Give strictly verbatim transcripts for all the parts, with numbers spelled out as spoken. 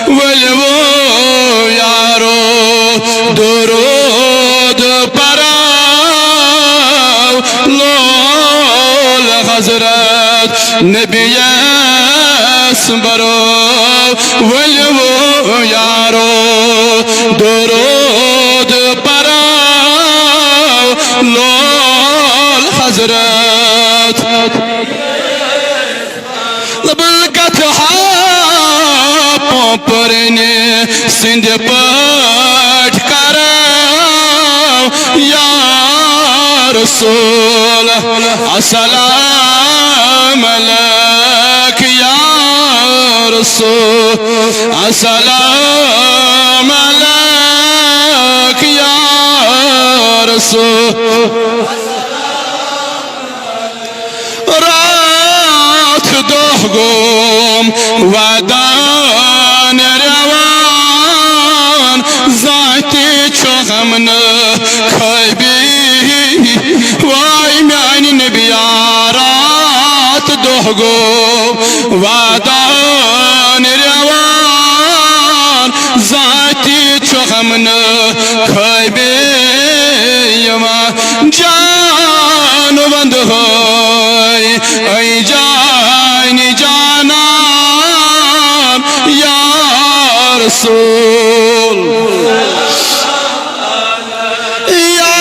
ؤلِو یارو، درود پرو، لول حضرت نبیَس برو۔ ؤلِو یارو، درود پرو، لول حضرت۔ لبلغت ہا پوپرنہِ سٕنٛدِ پٲٹھۍ کرو یا رسول۔ السلام علیک یا رسول، السلام علیک یا رسول۔ راتھ دۄہ گوم ودان روان، زانٛہہ تہِ چھُم نہٕ خٲبی۔ واے میانہِ نبیا، راتھ دۄہ گوم ودان روان، زانٛہہ تہِ چھُم نہٕ خٲبی یِوان۔ جان وند ہوئی، اے جان جانان یا رسول، یا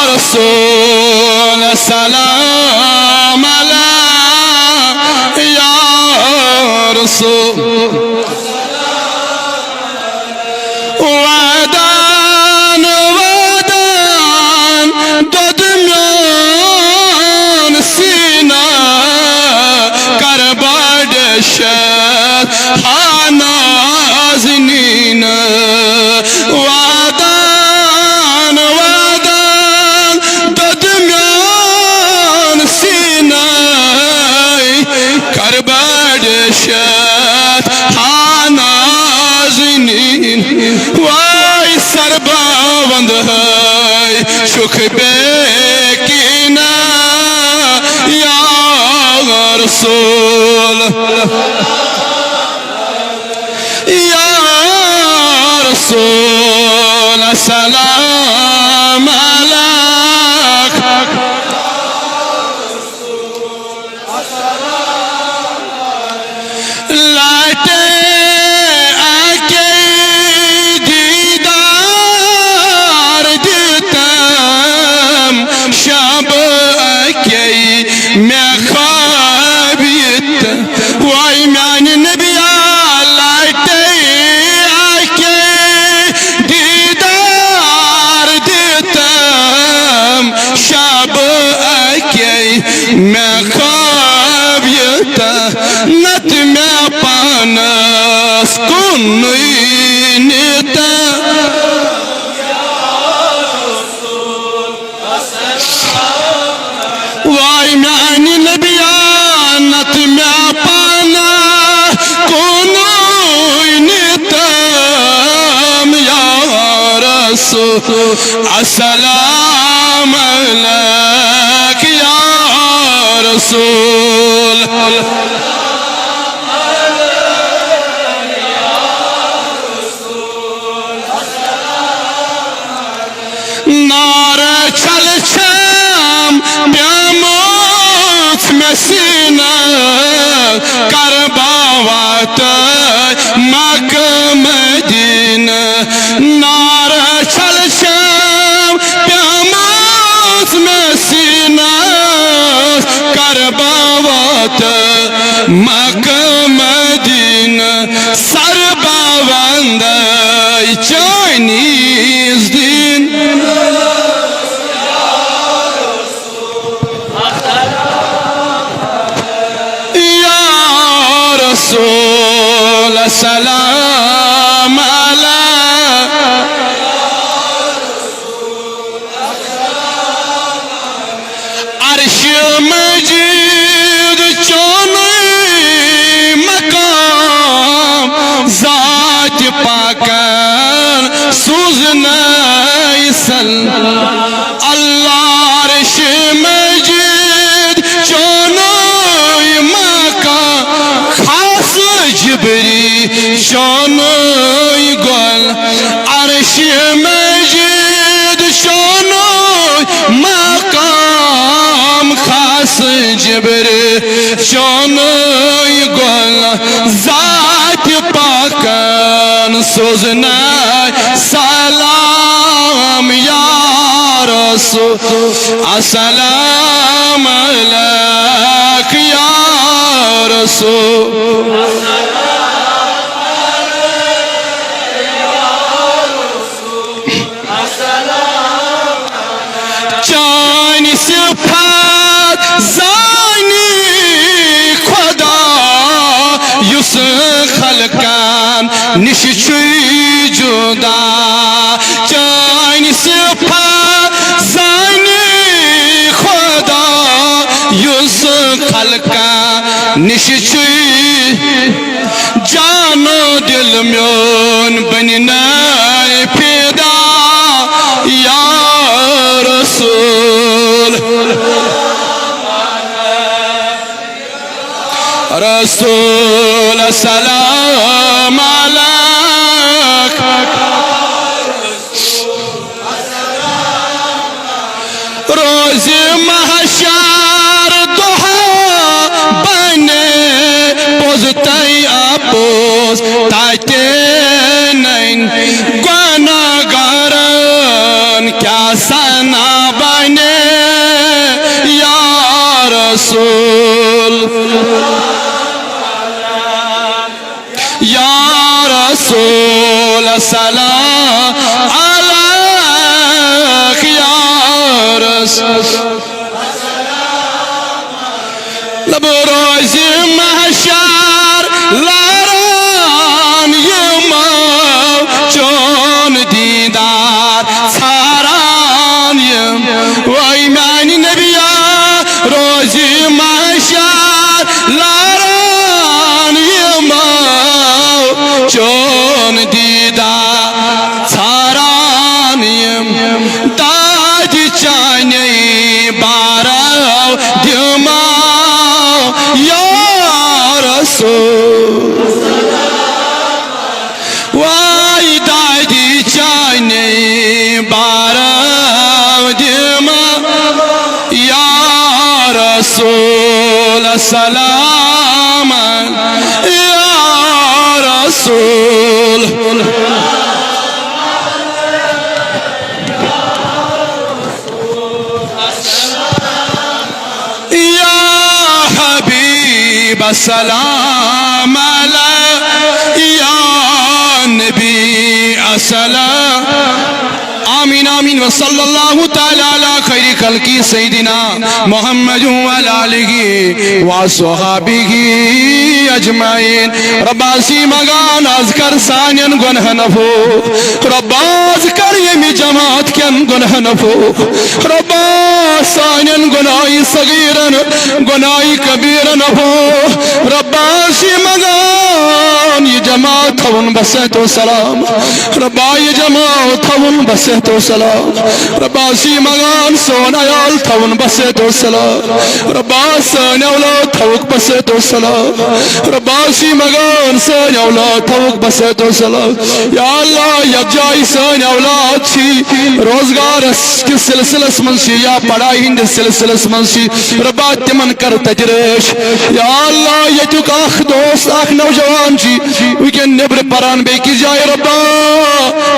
رسول، السلام علیک یا رسول۔ ودان ودان دود میون سینہ، کربا ڈشت ہا نازنین۔ ودان ودان دود میون سینہ، کربا ڈشت ہا نازنین۔ واے سربا وند ہے شکھ بے کینہ یا رسول، یا رسول، السلام علیک۔ لٹے اکے دیدار دتم، شب اکے مے خواب یت۔ واے میانہِ نبیا، لٹے اکے دیدار دتم، شب اکے مے خواب یت، نت مے پانس کُنُے نیت۔ واے میانہِ نبیا، نت مے پانس کُنُے نیتم یا رسول، السلام علیک یا رسول۔ نار چھل چھم پیموت مے سینہ، کربا واتہ مکہ مدینہ۔ نار چھل چھم پیموت مے سینہ، کربا واتہ مکہ مدینہ۔ سربا وندے چانیز دین۔ یا رسول، السلام علیک۔ عرش مجید چونُے مقام، ذات پاکن سوزنائی سل۔ اللہ عرش مجید چونُے مقام، خاص جبری شونُے گۄل عرشِ مجیٖد، شونُے مقام خاص جبریل، شونُے گۄل ذاتِ پاکن سوزناے سلام یا رسول۔ السلام علیک یا رسول۔ چانہِ صفات زانہِ خدا، یُس خلقن نِش چھُے جُدا۔ چانہِ صفات زانہِ خدا، یُس خلقن نِش چھُے۔ جان و دل میون بنہِ ناے فدا یا رسول۔ رسول سلام علیک۔ روزِ محشر دۄہ بنہِ پوٚز تہٕ اپوز، تتہِ ننہِ گۄناہ گارن کیٛاہ ثنا بنہِ یا رسول۔ یا رسول سلام علیک یا رسول۔ لب روزِ محشر لاران یِمو چون دیدار ژھاران یِم۔ وٲے میانہِ نبیا، روزِ محشر لاران یِمو چون دیدار ژھاران یِم۔ دادِ چانے بارو دِمو یا رسول۔ وای دادِ چانے بارو دِمو یا رسول سلام یا رسول۔ یا حبیب سلام علیک، یا نبی سلام۔ آمین، آمین۔ وصلی اللہ تعالی علی خیر خلقہ سیدنا محمد وعلی آلہ وصحبہ اجمعین۔ ربا، أسی منگان، از کر سانین گناہن عفو۔ ربا، از کر ییٚمہِ جماعت کٮ۪ن گناہن عفو۔ ربا، سانین گناہی صغیرن، گناہی کبیرن عفو۔ ربا، أسی منگان، یہِ جماعت تھاوُن بصحت و سلام۔ ربا، یہِ جماعت تھاوُن بصحت و سلام۔ ربا، أسی منگان، سون عیال تھاوُن بصحت و سلام۔ ربا، سٲنۍ اولاد تھاوُکھ بصحت و سلام۔ ربا، أسی منگان، سٲنۍ اولاد تھاوُکھ بصحت و سلام۔ یا اللہ، یتھ جایہِ سٲنۍ اولاد چھِ، روزگارس کِس سلسلس منٛز چھِ یا پڑھاے ہٕنٛدِس سلسلس منٛز چھِ، ربا، تِمن کر تتہِ رٲچھ۔ یا اللہ، ییٚتیُک اکھ دوست، اکھ نوجوان چھُ وٕنکٮ۪ن نیٚبرٕ پران بیٚکِس جایہِ، ربا،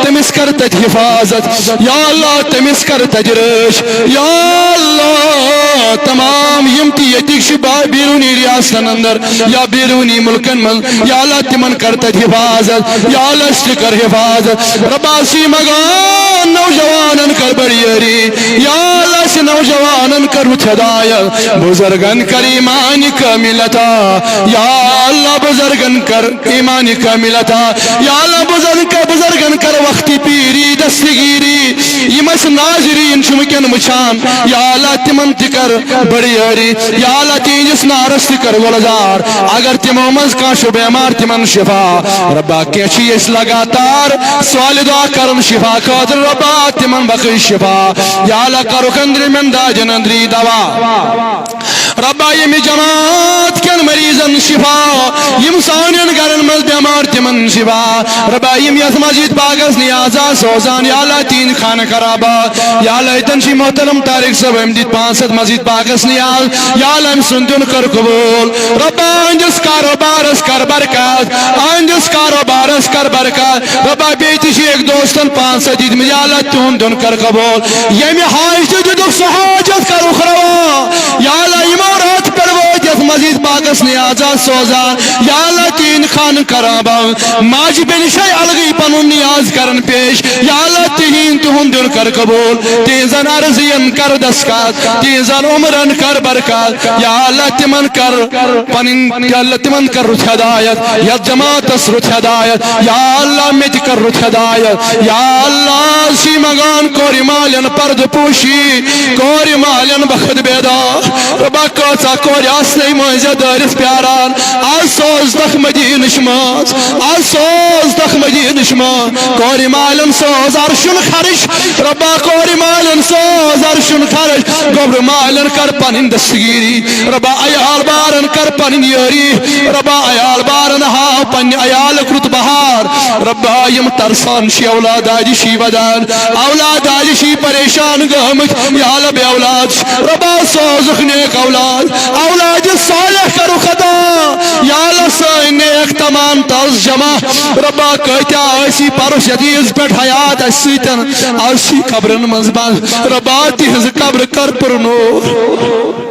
تٔمِس کر تتہِ حفاظت۔ یا اللہ، تٔمِس کر تتہِ رٲچھ۔ یا اللہ، تمام یِم تہِ ییٚتِکۍ چھِ با-، بیروٗنی ریاستن اندر یا بیروٗنی مُلکن منٛز، یا اللہ، تِمن کر تتہِ حفاظت۔ یا اللہ، أسۍ تہِ کر حفاظت۔ ربا، أسی منگان، نوجوانن کر بڑیٲری۔ یا اللہ، أسۍ نوجوانن کر رُت ہدایت۔ بزرگن کر ایمان کامل عطا۔ یا اللہ، بزرگن کر ایمان کامل عطا۔ یا اللہ، بزرگن کر، بزرگن کر وقت پیری دستگیری۔ یِم اَسہِ ناظریٖن چھِ وٕنکٮ۪ن وٕچھان، یا اللہ، تِمن تہِ کر بڑیٲری۔ یا اللہ، تِہنٛدِس نارس تہِ کر گُلزار۔ اگر تِمو منٛز کانٛہہ چھُ بٮ۪مار، تِمن شفا۔ ربا، کینٛہہ چھِ أسۍ لگاتار سوالہِ دعا کران شفا خٲطرٕ۔ رۄبا تِمن بخش شفا۔ یا اللہ، کرُکھ أنٛدرِمٮ۪ن دادٮ۪ن أنٛدری دوا۔ رۄبا، ییٚمہِ جماعت کٮ۪ن مریضن شفا، یِم سانٮ۪ن گرن منٛز بٮ۪مار تِمن شفا۔ رۄبا، یِم یتھ مسجد پاکس نیاز آسہٕ سوزان، یا اللہ تِہنٛدِ خانہ خرابہ۔ یا اللہ، ییٚتٮ۪ن چھِ محترم طارق صٲب، أمۍ دِتۍ پانٛژھ ہتھ مسجد پاکس نیاز۔ یا اللہ، أمۍ سُنٛد دیُن کر قبول۔ رۄبا، أہنٛدِس کاروبارس کر برکت، أہنٛدِس کاروبارس کر برکت۔ رۄبا، بیٚیہِ تہِ چھِ أکۍ دوستن پانٛژھ ہتھ دِتمٕتۍ، یا اللہ تِہُنٛد دیُن کر قبول۔ ییٚمہِ حاجتہِ دیُتُکھ سُہ حاجت کرُکھ روا۔ یا اللہ، یِمو راتہٕ پٮ۪ٹھ وٲتۍ یتھ مسجد پاکس نیازا سوزان، یا اللہ تِہنٛدِ خانہٕ خرابہ۔ ماجہِ بیٚنہِ چھے الگٕے پنُن نیاز کران پیش، یا اللہ تِہنٛد تِہُنٛد دیُن کر قبول۔ تِہنٛزن عرضین کر دستخط، تِہنٛزن عمرن کر برکت۔ یا اللہ تِمن کر پنٕنۍ، یا اللہ تِمن کر رُت ہدایت، یتھ جماعتس رُت ہدایت۔ یا اللہ مےٚ تہِ کر رُت ہدایت۔ یا اللہ، آز چھِ منگان کورِ مالٮ۪ن پردٕ پوشی، کورِ مالٮ۪ن بخت بیدار۔ رۄبا، کۭژاہ کورِ آسنَے مٔنٛزۍ دٲرِتھ پیاران۔ آز سوزنکھ مدینٕچ مٲنٛز، آز سوزنکھ مدینٕچ مٲنٛز۔ کورِ مالٮ۪ن سوز عرشُن خرٕچ، رۄبا، کورِ مالٮ۪ن سوز عرشُن خرٕچ۔ گوٚبرٕ مالٮ۪ن کر پنٕنۍ دستگیری، رۄبا، عیال بارن کر پنٕنۍ یٲری۔ رۄبا، عیال بارن ہاو پننہِ عیالُک رُت بہار۔ رۄبا، یِم ترسان چھِ اولاد دادِ چھی ودان، اولاد دادِ چھی پریشان گٲمٕتۍ۔ یا اللہ، بے اولاد چھِ۔ رۄبا، سوزُکھ نیک اولاد، اولادِ صالح کرُکھ عطا۔ یا اللہ، سٲنۍ نیک تمام تاز جمع۔ رۄبا، کۭتیاہ ٲسی پرُس یتھ عیٖذ پٮ۪ٹھ حیات اَسہِ سۭتۍ، آز چھی قبرن منٛز بنٛد۔ رۄبا، تِہنٛز قبر کر پُر نوٗر۔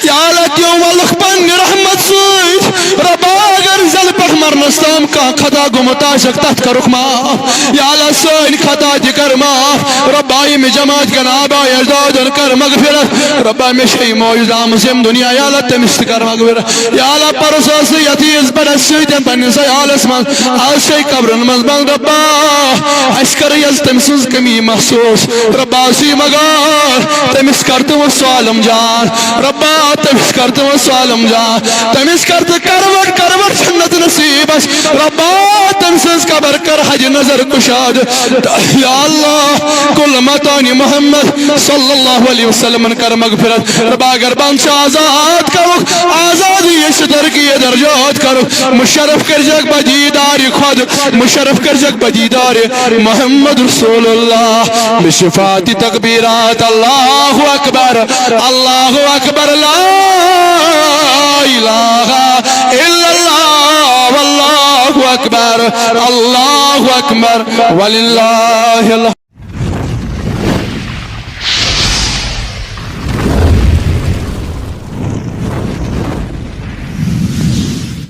یا اللہ، تِم ولُکھ پننہِ رحمت سۭتۍ۔ رۄبا، اگر زندٕ پٮ۪ٹھ مرنس تام کانٛہہ خطا گوٚمُت آسٮ۪کھ، تتھ کرُکھ معاف۔ یا اللہ، سٲنۍ خطا تہِ کر معاف۔ رۄبا، ییٚمہِ جماعت کٮ۪ن آبا اجدادن کر مغفرت۔ رۄبا، مےٚ چھے موجود آمٕژ ییٚمہِ دُنیا، یا اللہ، تٔمِس تہِ کر مغفرت۔ یا اللہ، پرُس ٲس نہٕ یتھ عیٖذ پٮ۪ٹھ اَسہِ سۭتۍ پننِس عیالس منٛز، آز چھے قبرن منٛز بنٛد۔ رۄبا، اَسہِ کٔر یَس تٔمۍ سٕنٛز کمی محسوٗس۔ رۄبا، سی مگر تٔمِس کر تہٕ وۄنۍ سُہ عالم جان۔ رۄبا، تٔمِس کر تہٕ وۄنۍ سُہ عالم جان۔ تٔمِس کر تہٕ کروٹ کروٹ جنت نصیب اَسہِ۔ رۄبا، تٔمۍ سٕنٛز قبر کر حجہِ نظر کُشاد۔ یا اللہ، کل امتانِ محمد صلی اللہ علیہ وسلمن کر مغفرت۔ رۄبا، اگر بنٛد چھُ آزاد کرُکھ، آزادی یہِ چھِ ترقی درجات کرُکھ۔ مشرف کٔرزیٚکھ بدیدارِ خۄد، مشرف کٔرزیٚکھ بدیدارِ محمد رسول اللہ۔ بشفاعت تکبیرات، اللہ اکبر، اللہ اکبر، لا الہ الا اللہ، واللہ اکبر، اللہ اکبر، وللہ الحمد۔